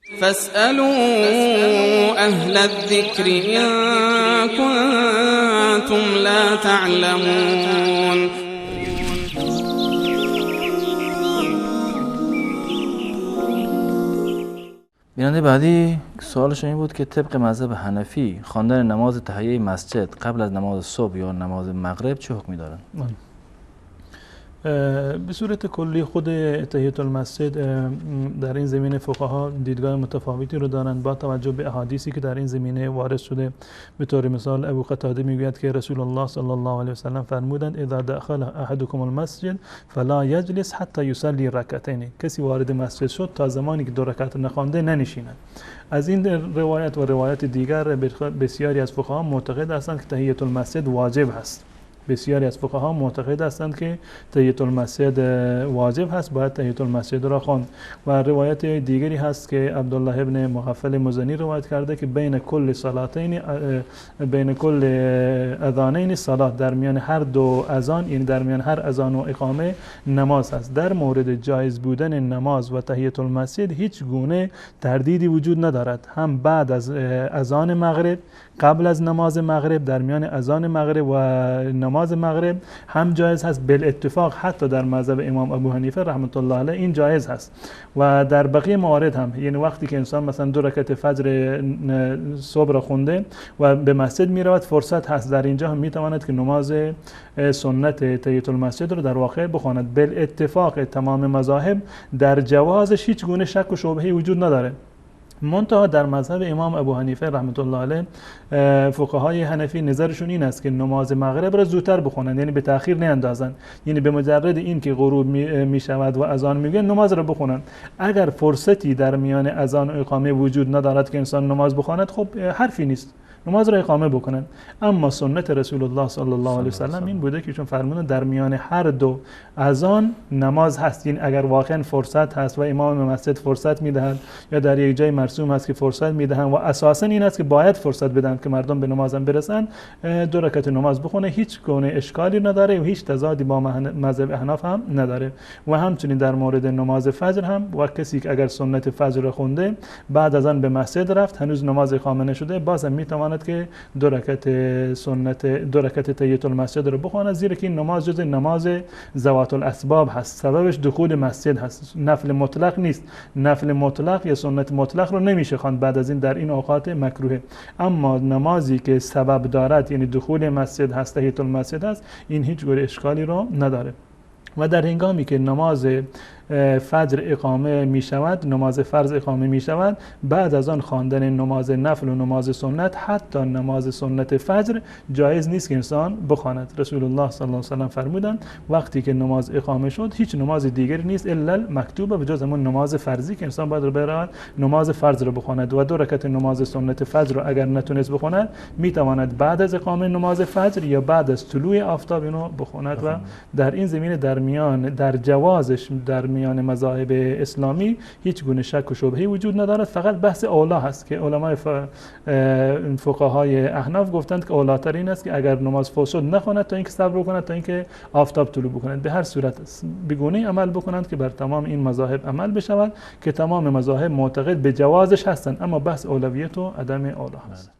فاسألوا أهل الذكر إن كنتم لا تعلمون. بیننده بعدی سوالش این بود که طبق مذهب حنفی خواندن نماز تحیه مسجد قبل از نماز صبح یا نماز مغرب چه حکمی دارند؟ به صورت کلی خود تحیت المسجد در این زمینه فقها دیدگاه متفاوتی رو دارند با توجه به احادیثی که در این زمینه وارد شده. به طور مثال ابو قتاده میگوید که رسول الله صلی الله علیه و سلم فرمودند اذا دخل احدکم المسجد فلا یجلس حتی یصلی رکعتین، کسی وارد مسجد شد تا زمانی که دو رکعت نخوانده ننشیند. از این روایت و روایت دیگر بسیاری از فقها معتقد هستند که تحیت المسجد واجب هست. بسیاری از فقها معتقد هستند که تحیت المسجد واجب هست، باید تحیت المسجد را خواند. و روایت دیگری هست که عبدالله ابن مغفل مزنی روایت کرده که بین کل صلاتین، بین کل اذانین صلات، در میان هر دو اذان، یعنی در میان هر اذان و اقامه نماز هست. در مورد جایز بودن نماز و تحیت المسجد هیچ گونه تردیدی وجود ندارد. هم بعد از اذان مغرب، قبل از نماز مغرب، در میان اذان مغرب و نماز مغرب هم جایز هست. بالاتفاق حتی در مذهب امام ابو حنیفه رحمت الله علیه این جایز هست و در بقیه موارد هم، یعنی وقتی که انسان مثلا دو رکعت فجر صبح را خونده و به مسجد می رود، فرصت هست در اینجا هم می تواند که نماز سنت تحیت المسجد رو در واقع بخواند. بالاتفاق تمام مذاهب در جوازش هیچ گونه شک و شبهه‌ای وجود نداره. منتها در مذهب امام ابو حنیفه رحمت الله علیه فقهای حنفی نظرشون این است که نماز مغرب را زودتر بخونند، یعنی به تأخیر نیندازند، یعنی به مجرد این که غروب می شود و اذان میگن نماز را بخونند. اگر فرصتی در میان اذان و اقامه وجود ندارد که انسان نماز بخواند، خب حرفی نیست، نماز را اقامه بکنند. اما سنت رسول الله صلی الله علیه و سلم این بوده که چون فرمودن در میان هر دو اذان نماز هست، این اگر واقعا فرصت هست و امام مسجد فرصت میدهند یا در یک جای مرسوم هست که فرصت میدهند و اساسا این است که باید فرصت بدن که مردم به نمازم برسن، دو رکعت نماز بخونه، هیچ گونه اشکالی نداره و هیچ تضادی با مذهب احناف هم نداره. و همچنین در مورد نماز فجر هم، و کسی که اگر سنت فجر را خونده بعد از آن به مسجد رفت، هنوز نماز اقامه نشده، بازم میتواند که دو رکعت سنت، دو رکعت تحیت المسجد رو بخواند، زیرا که این نماز جز نماز ذوات الاسباب هست، سببش دخول مسجد هست، نفل مطلق نیست. نفل مطلق یا سنت مطلق رو نمیشه خواند بعد از این در این اوقات مکروهه. اما نمازی که سبب دارد، یعنی دخول مسجد هست، تحیت المسجد هست، این هیچ گونه اشکالی رو نداره. و در هنگامی که نماز فجر اقامه می شود، نماز فرض اقامه می شود، بعد از آن خواندن نماز نفل و نماز سنت، حتی نماز سنت فجر جایز نیست که انسان بخواند. رسول الله صلی الله علیه و سلم فرمودند وقتی که نماز اقامه شد هیچ نماز دیگری نیست الا المکتوبه، به جز همون نماز فرضی که انسان باید برود نماز فرض رو بخواند. و دو رکعت نماز سنت فجر رو اگر نتونست بخواند، می تواند بعد از اقامه نماز فجر یا بعد از طلوع آفتاب اینو بخواند. و در این زمینه در میان، در جوازش در میان مذاهب اسلامی هیچ گونه شک و شبهه‌ای وجود ندارد. فقط بحث اولا هست که علمای فقهای احناف گفتند که اولاتر این است که اگر نماز فوت شد نخواند تا اینکه صبر بکند تا اینکه آفتاب طلوع بکند. به هر صورت به گونه‌ای عمل بکنند که بر تمام این مذاهب عمل بشود که تمام مذاهب معتقد به جوازش هستند، اما بحث اولویت و عدم اولا هست.